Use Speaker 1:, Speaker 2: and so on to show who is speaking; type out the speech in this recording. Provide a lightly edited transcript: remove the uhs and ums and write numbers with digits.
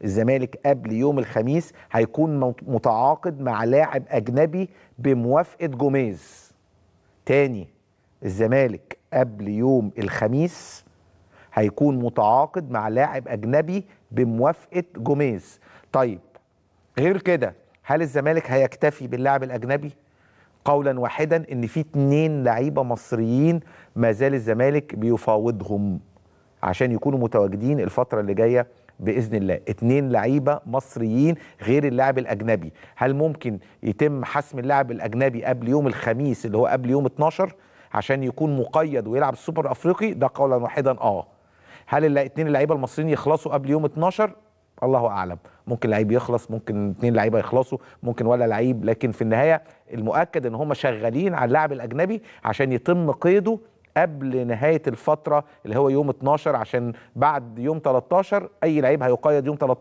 Speaker 1: الزمالك قبل يوم الخميس هيكون متعاقد مع لاعب اجنبي بموافقة جوميز. تاني، الزمالك قبل يوم الخميس هيكون متعاقد مع لاعب اجنبي بموافقة جوميز. طيب غير كده، هل الزمالك هيكتفي باللاعب الاجنبي؟ قولا واحدا ان في 2 لعيبة مصريين ما زال الزمالك بيفاوضهم عشان يكونوا متواجدين الفترة اللي جاية باذن الله. 2 لعيبة مصريين غير اللاعب الاجنبي. هل ممكن يتم حسم اللاعب الاجنبي قبل يوم الخميس اللي هو قبل يوم 12 عشان يكون مقيد ويلعب السوبر الافريقي؟ ده قولا واحدا هل الاثنين اللعيبة المصريين يخلصوا قبل يوم 12؟ الله اعلم. ممكن لعيب يخلص، ممكن 2 لعيبة يخلصوا، ممكن ولا لعيب، لكن في النهاية المؤكد ان هم شغالين على اللاعب الاجنبي عشان يتم قيده قبل نهاية الفترة اللي هو يوم 12، عشان بعد يوم 13 اي لعيب هيقيد يوم 13.